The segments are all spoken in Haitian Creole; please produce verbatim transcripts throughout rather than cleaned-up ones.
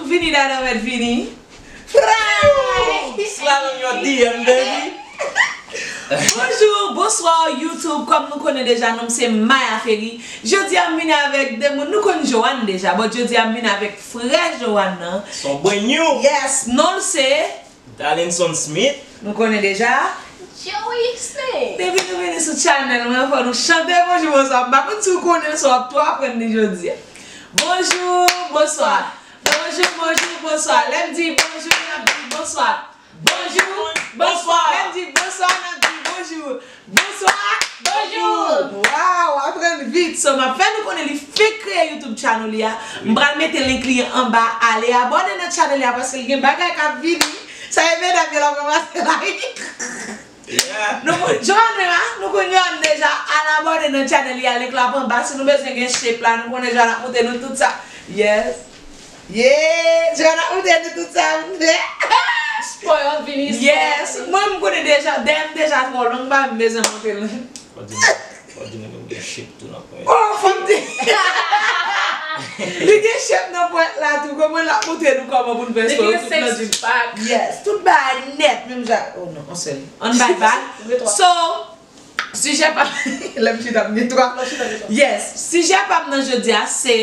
Vini, dada, mèt vini. Fray! Slide on your D M, baby. Bonjou, bonswa, YouTube. Kòm nou konnen deja, non m se Maya Ferry. Jodi a, m vini avèk de moun. Nou konn Joanne deja, but jodi a, m vini avèk frè Joanne nan. Son brand new. Yes, non l se Dalenson Smith. Nou konnen deja. Joey Smith. Depi nou vini sou channel mwen, fò nou chante bonjou, bonswa. M pa konn si w konnen l, so w ap tou aprann li jodi a. Bonjou, bonswa. Bonjou, bonjou, bonswa. Lè m di bonjou, n ap di bonswa. Bonjou, bonswa. Lè m di bonswa, n ap di bonjou. Bonswa, bonjou. Wow, aprann vit. So, m ap fè nou konnen li fenk kreye YouTube channel li a. M pral mete link li anba. Ale abòne nan channel li a paske l gen bagay k ap vini. Sa e medam yo la kòmanse la. Yeah. Nou konn Joanne menm, a? Nou konn Joanne deja. Al abòne nan channel li a, link la ap anba. Si nou bezwen gen shape la, nou konnen Joanne ap montre nou tout sa. Yes. Yeah, Joanne ap montre nou tout sa, moun fè. Spoil vini, spoil. Yes, mwen m konnen deja, dèyè m deja twò long, m pa menm bezwen montre l. Fò di nou, fò di nou, nou gen shape tou nan pwen. Oh, fò m di. Li gen shape nan pwen la tou, kòman l ap montre nou kòman pou n fè spoil tout nan six pack. Yes, tout bagay nèt, menm jan. Oh non, on sèl. On bye bye. So, Sijè pa, lè m chita m gen twa. Yes, sijè pa m nan jodi a se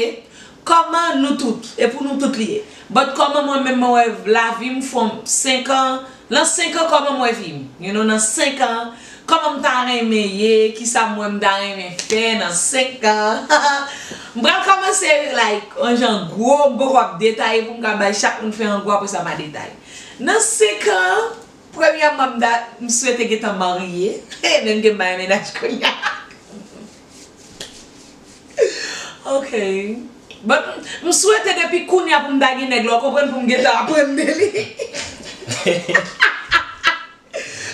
kòman nou tout, e pou nou tout li ye. But kòman mwen menm mwen wè lavi m from senk an, nan senk an kòman m wè vi m. You know, nan senk an, kòman m ta renmen ye, kisa m wè m ta renmen fè nan senk an. M pral kòmanse like, an jan gwo, m poko ap detaye pou m ka bay chak moun fè an gwo, apre sa m a detaye. Nan senk an, Premyèman, m ta, m swete gentan marye. Menm ke m pa gen mennaj kounye a. Ok. But m, m swete depi kounye a pou m ta gen nèg la, w konprann, pou m gentan aprann de li.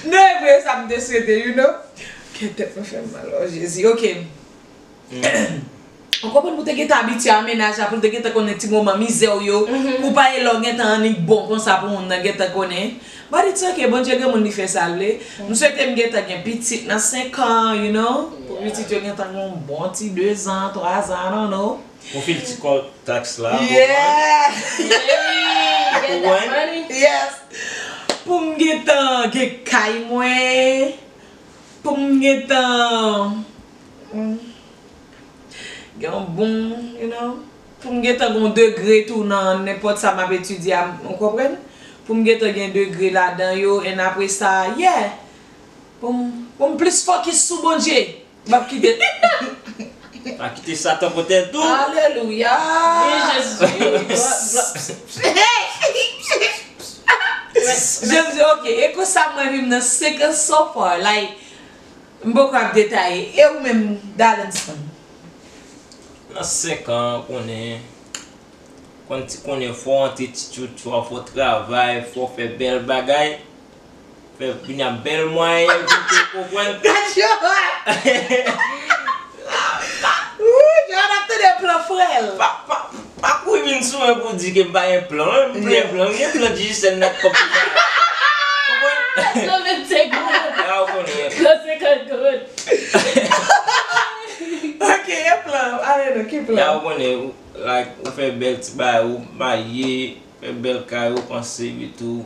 Non, e vre sa m te swete, you know. Kè tèt mwen fè m mal, oh Jezi. Ok. Ou konprann pou te gentan abitye a mennaj la, pou l te gentan konnen ti moman mizè w yo, pou pa e lè w gentan annik bon konsa pou moun nan gentan konnen. But it's ok, Bondye gen moun li fè sa l vle. M swete m gentan gen pitit nan senk an, you know, pou pitit yo gentan gen yon bon ti de zan, twa zan, I don't know. Pou fil ti kò taks la, yeah. Pou mwen. Yes. Pou m gentan gen kay mwen. Pou m gentan, mm, gen yon bon, you know, pou m gentan gen yon degre tou nan nenpòt sa m ap etidye a, ou konprann? Pou m gentan gen degre ladan yo, and apre sa, yeah. Pou m, pou m plis fokis sou Bondye. M ap kite. Pa kite Satan pote l tou. Alelouya. Wi, Jezi. Jezi, ok. E konsa mwen menm nan senk an so far. Like, m poko ap detaye. E ou menm, Dalenson? Nan senk an, konnen, konn ti konnen fò w antre ti tchoutchou, fò w travay, fò w fè bèl bagay. Fè vin ap bèl mwayen pou te konprann. Gad Johan! Wouy, Johan ap tande plan frè l. Pa, pa, pa kouri vin sou mwen pou di ke m pa gen plan. M gen plan, m gen plan Digicel nèt kòb pou sa. Konprann? Plan vennsenk goud. Ya, ou konnen. Plan senkant goud. Ok, e plan. Ale non, ki plan? Ya, ou konnen, ou, like, ou fè bèl ti bagay, ou marye, fè bèl kay, ou panse epi tou.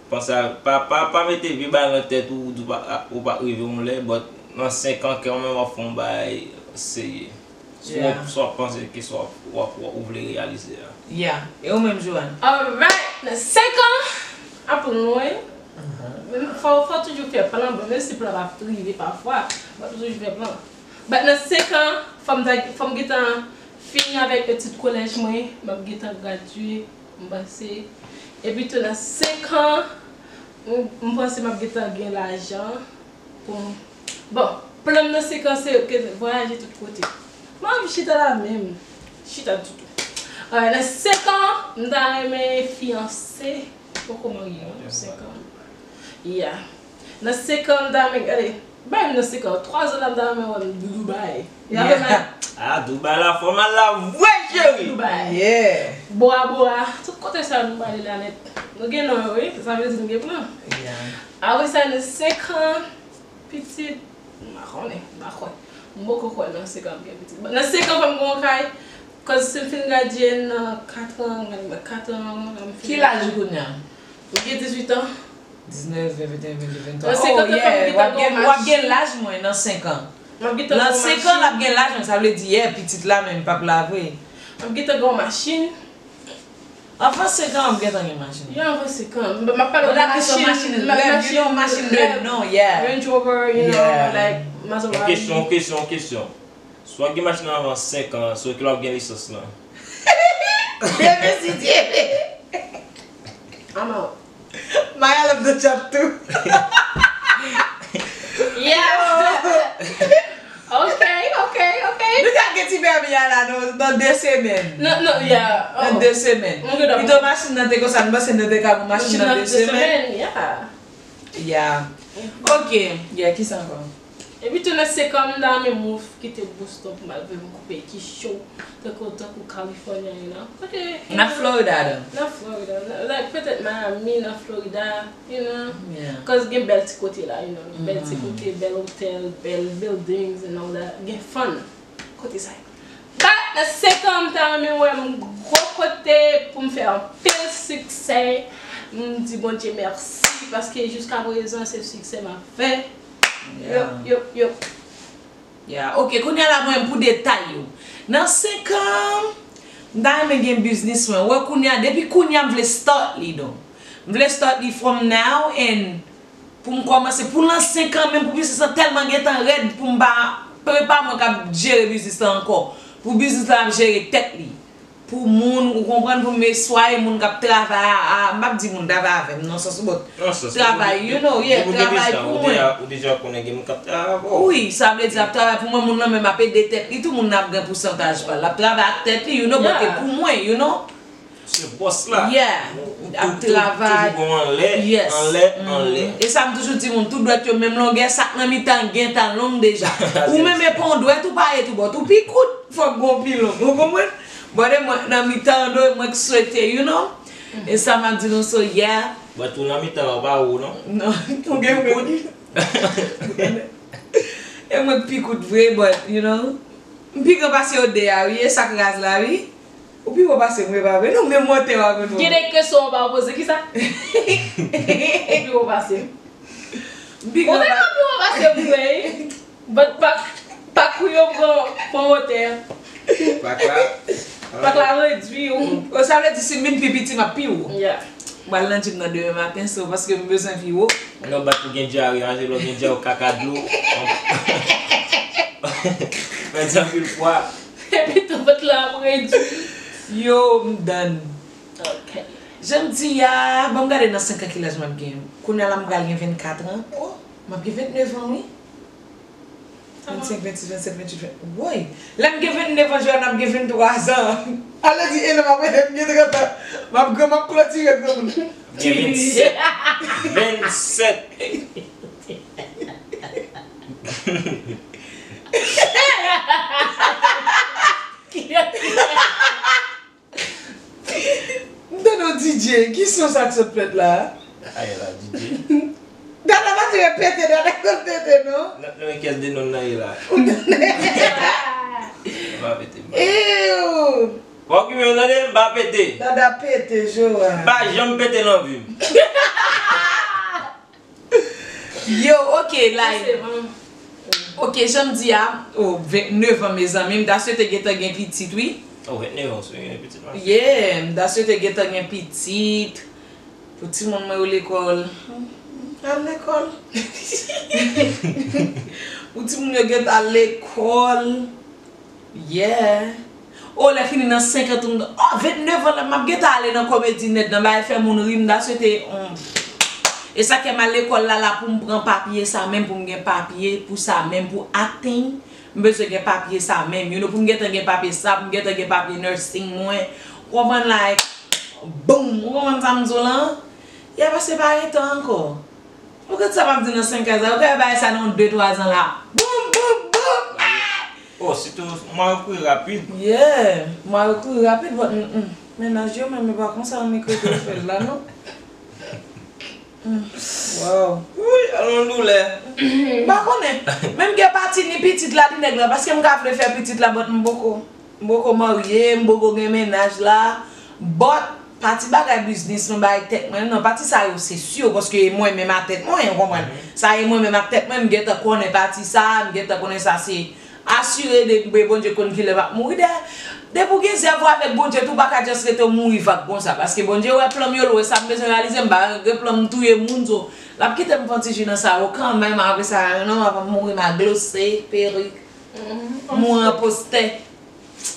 Panse a, pa, pa, pa mete vye bagay nan tèt ou, ou di w pa, ou pa rive yon lè, but nan senk an, kanmenm w ap fè yon bagay serye. Si w, yeah, si w ap panse ke sa w ap, w ap, w ap, ou vle reyalize a. Yeah. E ou menm, Joanne? Alright, nan senk an, apre mwen, mhm, men fò, fò toujou fè plan, bon, menm si plan pa rive pafwa, fò toujou fè plan. But nan senk an, fò m ta, fò m gentan fini avèk etid kolèj mwen, m ap gentan gradye, m panse. Epi tou nan senk an, m, m panse m ap gentan gen lajan pou m. Bon, plan m nan senk an se ke vwayaje tout kote. M anvi chita la menm. Chita toutou. Alright, nan senk an, m ta renmen fiyanse. Poko marye non, senk an. Yeah. Nan senk an, m ta renmen, gade, bay m nan senk an, twa zan la, m ta renmen wè m Dubai. Yeah. Ah, Dubai la, fò m al la vre, cheri. Dubai. Yeah. Bora Bora, tout kote sa nou prale la nèt. Nou gen non yo, wi, sa vle di nou gen plan. Yeah. Apre sa, nan senk an, pitit, m pa konnen, m pa kwè. M poko kwè nan senk an m gen pitit. Nan senk an, fò m gen yon kay. Cause si m fin gradye nan kat an, gade mwen, kat an, m fin Ki laj ou kounye a? M gen dizuit an. Diznèf, ven, venteyen, vennde, venntwa. Nan senkant an, fò m gentan gen yon machin. Laj mwen nan senk an. M ap gentan Nan gen yon senk an, l ap machin. Gen laj mwen, sa vle di, yeah, pitit la menm, pap la vre. M ap gentan gen yon machin. Anvan senk an, m ap gentan gen machin. Yo, anvan senk an. M ap pale Bon, de la kesyon machin, machin rèv, you know, machin de non, yeah. Range Rover, you know, Yeah. Like, Maserati. Kesyon, kesyon, kesyon. Si w ap gen machin nan anvan senk an, so ke w ap gen lisans lan. Bebe Sidye. I'm out. Maya love the chat too. Yeah. Ok, ok, ok. Nou ka gen ti pèmi a la nan, nan de semèn. Non, non, yeah. Nan de semèn. Pito machin nan te konsa, nou panse nou te ka gon machin nan de semèn. Yeah. Yeah. Ok. Yeah, kisa ankò? Epi tou nan senk an, m ta renmen move kite Boston pou m al vin koupe ki cho. Tankou, tankou California, you know. Kote, you Nan know, Florida, dan. Nan Florida. Nan, like, petèt Miami, nan Florida, you know. Yeah. Cause gen bèl ti kote la, you know. Bèl ti kote, bèl hotel, bèl buildings and all that. Gen fun. Kote sa yo. But nan senk an, m ta renmen wè m gwo kote pou m fè anpil siksè. M di Bondye mèsi, paske jiska prezan, se siksè m ap fè. Yo, yo, yo. Yeah, ok, kounye a la mwen pou detay yo. Nan senk an, m ta renmen gen biznis mwen. Wè kounye a, depi kounye a m vle start li, don. M vle start li from now and pou m kòmanse, pou nan senk an menm, pou biznis lan tèlman gentan rèd, pou m pa, pou e pa mwen k ap jere biznis lan ankò. Pou biznis lan ap jere tèt li. Pou moun, ou konprann, pou m eswaye moun k ap travay a, a, m p ap di moun travay avè m, nan sans ou bòt. Travay, you know, yeah, travay pou mwen. Ou deja konnen gen moun k ap travay avè w. Wi, sa vle di ap travay pou mwen, moun nan menm ap ede tèt li tou, moun nan ap gen pousantaj pa l. L ap travay ak tèt li, you know, but e pou mwen, you know. Se bòs la. Yeah. Ap travay. Toujou gon anlè, Yes. Anlè, anlè. E sa m toujou di moun, tout dwèt yo menm longè, sa k nan mitan gentan long deja. Ou menm e pa yon dwèt, ou pa ye tou bòt, ou pi kout, fòk gon pi long. Ou konprann? Bon, e mwen, nan mitan an, do, mwen k swete, you know? E sa m ap di nou, so, yeah. But ou nan mitan la, ou pa wo, non? Non, ou gen mwen. E mwen k pi kout vre, but, you know? M pi gran pase yo de a, wi, e sa k raz la, wi. Ou pi wo pase m, wi, pa vre? Nou menm wotè w avè nou. Gen de kesyon w pa poze, kisa? Ou pi wo pase m. M pi Ou gran te pa- ka pi wo pase m vre, wi. But pak, pak ou yo pran, pran wotè. Pak la. Pak la redui ou. Oh, sa vle di si m vin pi piti, m ap pi wo. Yeah. M pral nan gym nan demen maten, so, paske m bezwen pi wo. Non, but ou gen dyare, anje lò gen dyare, kaka dlo. Fè di anpil fwa. Epi tou vant la ap redui. Yo, m done. Ok. Jan m di a, ban m gade nan senk an ki laj m ap gen. Kounye a la m pral gen vennkat an. Oh, m ap gen vennèf an, wi. Vennsenk, vennsis, vennsèt, vennwit, ven... Woy! Lè m gen vennèf an, Joanna ap gen venntwa zan. Alò di, e lè m ap rete, m gen trant an. M ap gran, m ap klotire granmoun. Gen vennsèt. Vennsèt. M tande w D J, ki son sa k sot fèt la a? Aye la, D J. Dada pa t repete, Dada konn pete, non? Nan, nan men kès de nonm nan ye la. M pa pete, m pa. Ew! Fòk ou menm tande, m pa pete. Dada pete, Joa. M pa janm pete nan vi m. Yo, ok, like. Se bon. Ok, jan m di a, oh, vennèf an, mezanmi, m ta swete gentan gen pitit, wi. Oh, vennèf an, sou gen pitit, mwen. Yeah, m ta swete gentan gen pitit. Pou timoun mwen yo lekòl. Al lekòl. Pou timoun yo gentan al lekòl. Yeah. Oh, lè fini nan senk an tou, m, oh, vennèf an la, m ap gentan ale nan Comedy Net, nan bagay fè moun ri, m ta swete, hmm. E sa k fè m al lekòl la, la pou m pran papye sa menm, pou m gen papye pou sa menm, pou acting, m bezwen gen papye sa menm. You know, pou m gentan gen papye sa, pou m gentan gen papye nursing mwen. Ou konprann, like, boom, ou konprann sa m di w lan? Yeah, paske pa gen tan ankò. Ou gade sa m ap di nan senk an sa, ou ka bay sa nan de twa zan la. Boum, boum, boum! Ah! Oh, sitou, mwen yo kouri rapid. Yeah, mwen yo kouri rapid, but, mm, mm. Mennaj yo menm, yo pa konsa annik rete yo fè l la, non. Mm, wow. Wi, alon doulè. M pa konnen. Menm gen pati ni pitit la, ni nèg la, paske m ka vle fè pitit la, but m poko. M poko marye, m poko gen mennaj la. But, pati bagay biznis mwen bay tèt mwen, non, pati sa yo se si, paske mwen menm a tèt mwen, ou konprann? Sa e mwen menm ak tèt mwen, m gentan konnen pati sa, m gentan konnen sa se asire de, de Bondye konn kilè m ap mouri. De, depi w gen zèv ou avèk Bondye tou, ou pa ka just rete w mouri vag konsa, paske Bondye wè plan m yo lwen, sa m bezwen reyalize, m pa gen plan m touye moun, so, l ap kite m fè yon ti ji nan sa yo kanmenm, apre sa, non, avan m mouri, m a glose, perik, mwen an postè.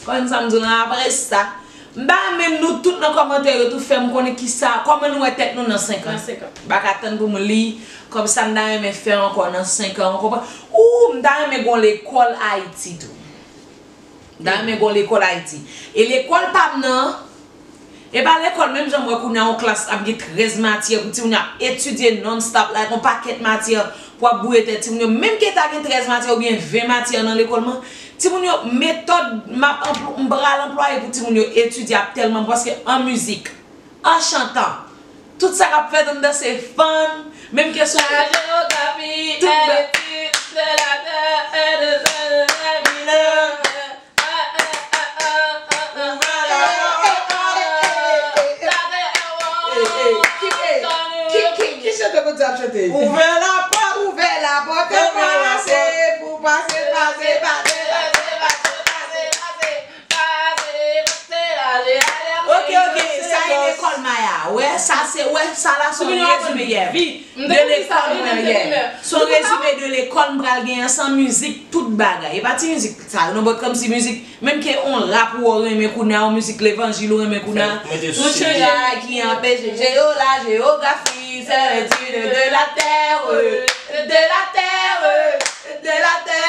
Konn sa m di w lan, apre sa, m ta renmen nou tout nan kòmantè yo tou fè m konnen kisa, kòman nou wè tèt nou nan senk an. Nan senk an. M pa ka tann pou m li, kòm sa m ta renmen fè ankò nan senk an, ou konprann? Ou, m ta renmen gon lekòl Ayiti tou. M ta renmen gon lekòl Ayiti. E lekòl pa m nan, e pa lekòl menm jan m wè kounye a yon klas ap gen trèz matyè pou timoun yo ap etidye non-stop, like yon pakèt matyè pou ap bouye tèt timoun yo. Menm ke ta gen trèz matyè oubyen ven matyè nan lekòl mwen, timoun yo, metòd m ap anplw-, m pral anplwaye pou timoun yo etidye ap tèlman bon, paske an mizik, an chantan, tout sa k ap fèt anndan se fun, menm kesyon la jewografi, tout ba- etid de la tè e de, de, de, de, Ki, ki, ki, ki, ki chante Bondye ap chante? Ouvè lapòt, ouvè lapòt, e pase pou pase, pase, pase, pase, pase, pase, pase, pase, pase, ale, ale, ale. Ok, ok, sa e lekòl Maya. Wè, sa se, wè, sa la se yon rezime, yeah. De lekòl mwen, yeah. Se yon rezime de lekòl m pral genyen san mizik, tout bagay. E pa ti mizik sa yo, non, but kòmsi mizik, menm ke on rap ou renmen kounye a, on mizik levanjil ou renmen kounye a, yon chanje ki anpeche jeyo la, jewografi, se etid de la tè, de la tè, de la tè,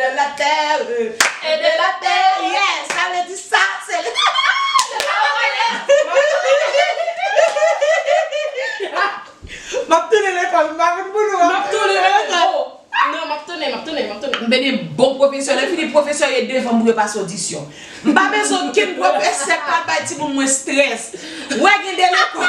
de la tè, e de la tè, yeah, sa vle di sa, se le. M ap tounen lekòl, m pa konn pou nou. M ap tounen lekòl. Non, m ap tounen, m ap tounen, m ap tounen. M vle bon pwofesè. Lè fini pwofesè yo devan m pou yo pase odisyon. M pa bezwen okenn pwofesè k pral bay timoun mwen strès. Wè gen de lekòl.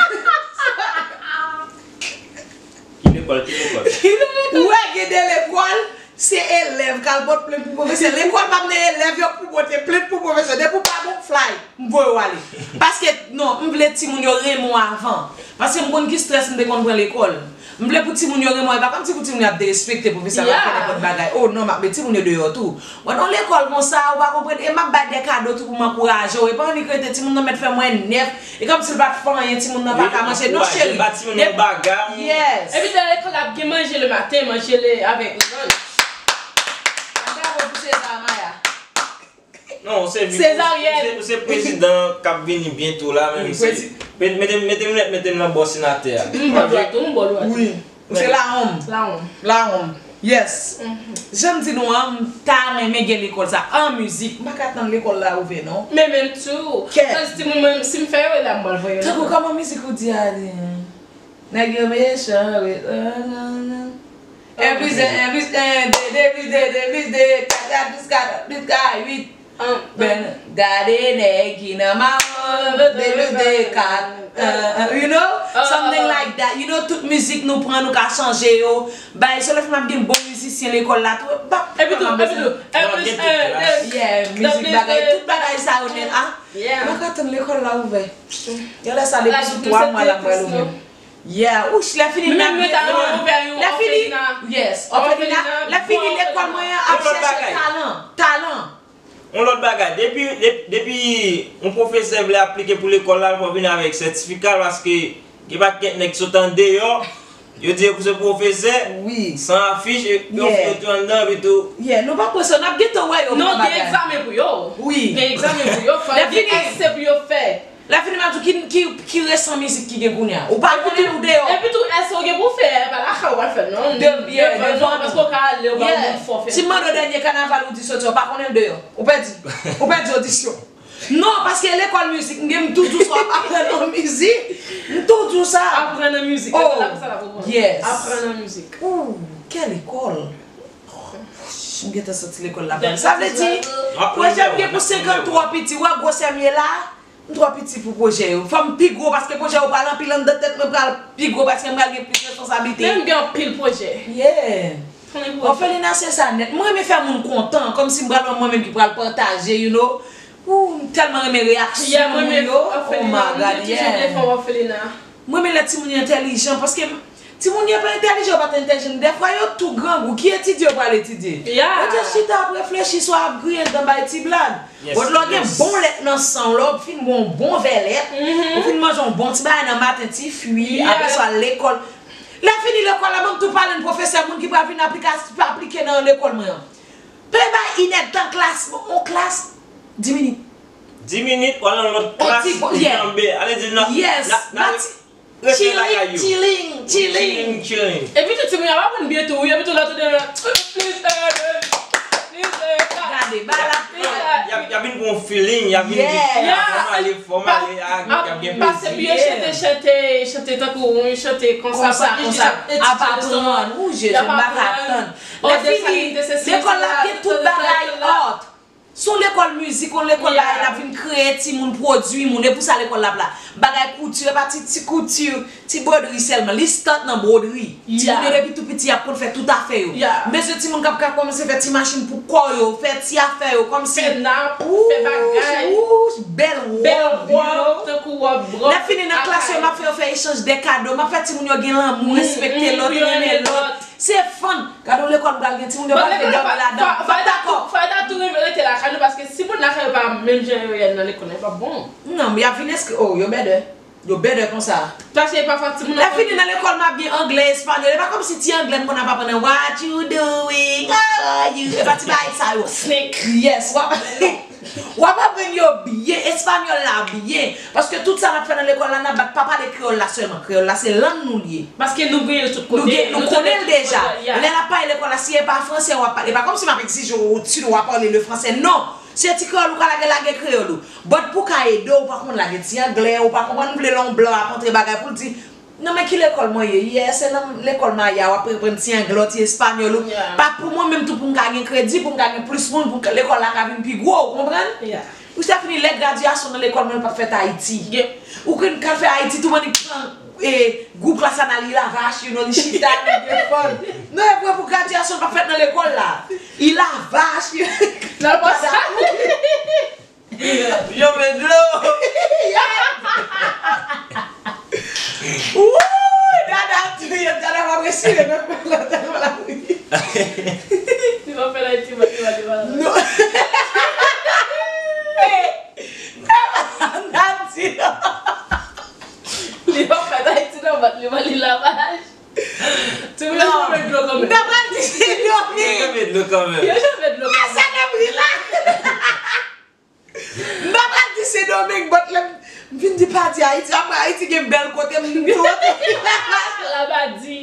Ki lekòl, ki lekòl? Wè gen de lekòl, se elèv k al pote plent pou pwofesè. Lekòl pa m nan elèv yo pou pote plent pou pwofesè. Depi w pa bon, fly. M voye w ale. Paske, non, m vle timoun yo renmen w avan. Paske m konn ki strès m te konn pran lekòl. M vle pou timoun yo renmen w. E pa kòmsi pou timoun yo ap derespekte pwofesè a, ap fè nenpòt bagay. Oh non, m ap met timoun yo deyò tou. Mwen nan lekòl konsa, ou pa konprann. E m ap bay de kado tou pou m ankouraje w. E pa annik rete timoun nan mèt fè mwen nèf. E kòmsi l pa t fè anyen, timoun nan pa ka manje. Non, cheri. Ba timoun yo bagay. Yes. Epi de lekòl ap gen manje le maten, manje le avèk lunch. Bravo pou César Maya. Non, ou se vi-, ou se, ou se prezidan k ap vini byento la, menm si. Mete, mete m nèt, mete m nan bò senatè a. M bò dwat ou, m bò dwat ou. Wi. Ou se lawonm. Lawonm. Lawonm. Yes. Jan m di nou an, m ta renmen gen lekòl sa an mizik. M pa ka tann lekòl la ouvè, non. Men menm tou. Kè. Cause timoun mwen, si m fè yo, e la m pral voye yo. Tankou kòman mizik ou di a, li? Nèg yo mechan, wi. Un plus un, un plus un, deux, deux plus deux, deux plus deux, quatre, quatre plus quatre, plus quatre, huit. Ben, gade nèg ki nan mawon, deux plus deux, quatre. You know? Something like that. You know, tout mizik nou pran, nou ka chanje yo. Bay, sou lè fè m ap gen bon mizisyen lekòl la tou. Epi tou, epi tou, un plus un, deux. Yeah, mizik bagay, tout bagay sa yo nèt. Ah, mwen ka tann lekòl la ouvè. Yo lè sa depi sou twa mwa la mwen ouvè. Yeah, ouch, lè fini n ap gen fun. Lè fini, yes, òfelina. Lè fini lekòl mwen an ap chèche talan, talan. Yon lòt bagay, depi, depi, depi yon pwofesè vle aplike pou lekòl la, l fò vin avèk sètifika l, paske gen pakèt nèg sot andeyò, yo di yo se pwofesè, san afich, yo fè yo tou anndan, epi tou. Yeah, nou pa pwofesè, n ap gentan wè yo. Non, gen egzamen pou yo. Wi. Gen egzamen pou yo, fò gen èse pou yo fè. Lè fini m ap di w ki, ki, ki resan mizik ki gen kounye a. Ou pa konnen ou deyò. Epi tou, èske w gen pou w fè, e pa lakay ou pral fè l, non. De, yeah, devan nou, paske w ka ale, ou pa yon moun fò fè. Si m mande w dènye kanaval ou di soti, ou pa konnen l deyò. Ou pèdi. Ou pèdi odisyon. Non, paske lekòl mizik, m gen, m toujou sa w ap aprann nan mizik. M toujou sa. Aprann nan mizik. Oh, yes. Aprann nan mizik. Ooh, kèl lekòl. M gentan santi lekòl la bèl. Sa vle di, pwojè m gen pou senk an twò piti. Ou wè gwosè m ye la? M twò piti pou pwojè yo. Fò m pi gwo, paske pwojè yo pral anpil anndan tèt mwen, pral pi gwo, paske m pral gen plis responsablite. Men m gen anpil pwojè. Yeah. Òfelina se sa nèt. Mwen renmen fè moun kontan, kòmsi m pral wè mwen menm ki pral pataje, you know. Ooh, m tèlman renmen reyaksyon moun yo. Oh my God, yeah. Mwen renmen lè timoun yo entèlijan, paske timoun yo pa entèlijan, yo pa t entèlijan. Dèfwa yo tou grangou. Ki etidye yo pral etidye? Yo just chita ap reflechi, swa ap griyen dan bay ti blag. But lè w gen bon lèt nan san w, lè w fin bwè yon bon vè lèt, ou fin manje yon bon ti bagay nan maten, ti fwi, apre sa w al lekòl. Lè fini lekòl la, ban m tou pale n pwofesè, moun ki pral vin aplika-, aplike nan lekòl mwen an. Play bay inèdtan klas, yon klas, dis minit. Dis minit, w al nan lòt klas, ou janbe. Ale di n ap, yes, n ap rete lakay yo. Chilling, chilling, chilling. Epi tou timoun yo ap aprann byen tou, wi, epi tou lè tande, please, eh, please, eh, gade, ba la. Y ap, y ap vin pran feeling, y ap vin di, fò m ale, fò m ale, y ap gen plezi. Pase byen chante, chante, chante tankou yon chante konsa, konsa, konsa. Ap aprann, ou je, je m pa ka tann. Lè fini, lekòl la gen tout bagay art. Se yon lekòl mizik, yon lekòl bagay, n ap vin kreye timoun, pwodui moun. E pou sa lekòl la ap la. Bagay kouti, e pa ti, ti kouti, ti bwodri sèlman. Li start nan bwodri. Timoun yo depi tou piti, y ap konn fè tout afè yo. Bezwen timoun k ap ka kòmanse fè ti machin pou kò yo, fè ti afè yo, kòmsi. Fè nap, fè bagay. Wouch, bèl wòb, you know. Bèl wòb, tankou wòb, wòb. Lè fini nan klas yo, m ap fè yo fè echanj de kado. M ap fè timoun yo gen lanmou, respekte lòt, renmen lòt. Se fun. Gade yon lekòl m pral gen timoun yo pral vle dòmi ladan. Fò yo ta tou, fò yo ta tou renmen rete lakay nou, paske si moun lakay yo pa menm jan yo ye nan lekòl la, e p ap bon. Non, y ap vin enskri, oh, yo bèdè. Yo bèdè konsa. Paske pafwa timoun. Lè fini nan lekòl, m ap gen anglè, espanyòl. E pa kòmsi ti anglè m konn ap aprann nan, "What you doing? How are you?" E pa ti bagay sa yo. Snake. Yes, w ap, w ap aprann yo byen, espanyòl la byen. Paske tout sa n ap fè nan lekòl la, n ap bat pa pale kreyòl la sèlman. Kreyòl la, se lang nou li ye. Paske nou genyen l tout kote. Nou gen, nou konnen l deja. Lè n ap pale lekòl la, si e pa franse w ap pale, e pa kòmsi m ap egzije w, w ap pale le français. Non! Si e ti kreyòl ou ka lage, lage kreyòl ou. But pou ka ede w, ou pa konn lage ti anglè, ou pa konprann, vle lè yon blan ap antre bagay pou l di, "Nan men ki lekòl mwen ye?" Yeah, se nan lekòl Maya, w ap reprann ti anglè w, ti espanyòl ou. Pa pou mwen menm tou pou m ka gen kredi, pou m ka gen plis moun, pou lekòl la ka vin pi gwo, ou konprann? Ou sa fini lè gradyasyon nan lekòl mwen p ap fèt Ayiti. Ou konn ka fè Ayiti tou, mwen pran e, gwoup la sa nan li lavach, you know, li chita, li defann. Non, e vre pou gradyasyon pa fèt nan lekòl la. Li lavach, li nan pasa. Yo met dlo. Wouy, Dada ap touye m, Dada pa presi nan lòt la wi. Li pa fè la ti mati mati pa. Non. Dada ap di non. Li pa fè la ti nan vant li, li lavaj. Ti moun yo met dlo kanmenm. M ta pral di se Dominique. Yo met dlo kanmenm. Yo met dlo kanmenm. Asa nan pri la. M pa pral di se Dominique, but lè m vin di pa di Ayiti, apre Ayiti gen bèl kote m tou. Labadi.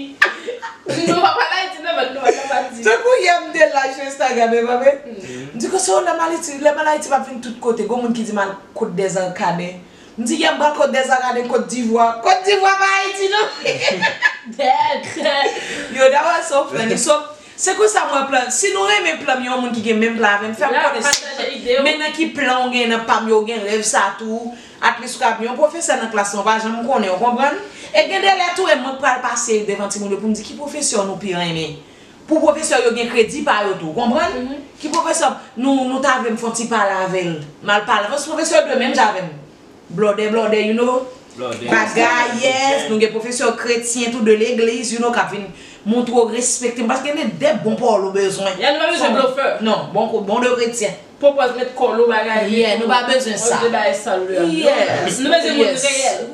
Nou pa pale Ayiti non, but nou pa labadi. Tankou yè m te live sou Instagram, e pa vre? M di konsa lè m al Ayiti, lè m al Ayiti m ap vin tout kote. Gon moun ki di m al Côte des Arcaden. M di yè m pral Côte des Arcaden, Côte d'Ivoire. Côte d'Ivoire pa Ayiti non. Dead. Yo, that was so funny. So, se konsa mwen plan. Si nou renmen plan m, yon moun ki gen menm plan avè m, fè m konnen si men nan ki plan w gen nan pa m yo, w gen rèv sa tou. At least ou ka yon pwofesè nan klas lan, ou pa janm konnen, ou konprann? E gen de lè tou, e mwen k pral pase devan timoun yo pou m di ki pwofesè nou pi renmen. Pou pwofesè yo gen kredi pa yo tou, ou konprann? Ki pwofesè nou, nou ta vle m fè yon ti pale avè l. M al pale avè l, pwofesè yo dwe menm jan avè m. Blòdè, blòdè, you know. Bagay, yes, nou gen pwofesè kretyen tou de legliz, you know, k ap vin montre w respekte m, paske gen de bon pawòl ou bezwen. Ya, nou pa bezwen blofè. Non, bon, bon de kretyen. Pwopòz met kò l ou bagay. Yeah, nou pa bezwen sa. Yes, nou bezwen moun reyèl.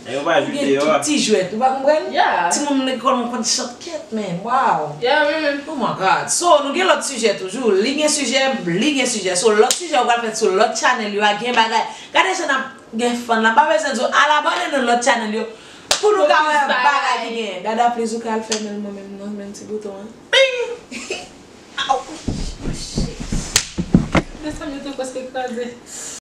Yo pa ajoute yo. Tout ti jwèt, ou pa konprann? Timoun lekòl mwen konn chante kèt, man. Wow. Oh my God. So, nou gen lòt sijè toujou. Li gen sijè, li gen sijè. So, lòt sijè, ou pral fè sou lòt channel yo a, gen bagay. Gade jan n ap gen fun la. M pa bezwen di w al abòne nan lòt channel yo. Pou nou ka wè bagay ki gen. Dada, please, ou ka al fèmen l mwen menm non, menm ti bouton an. Ping! Aw! Desann yo te prèske kraze.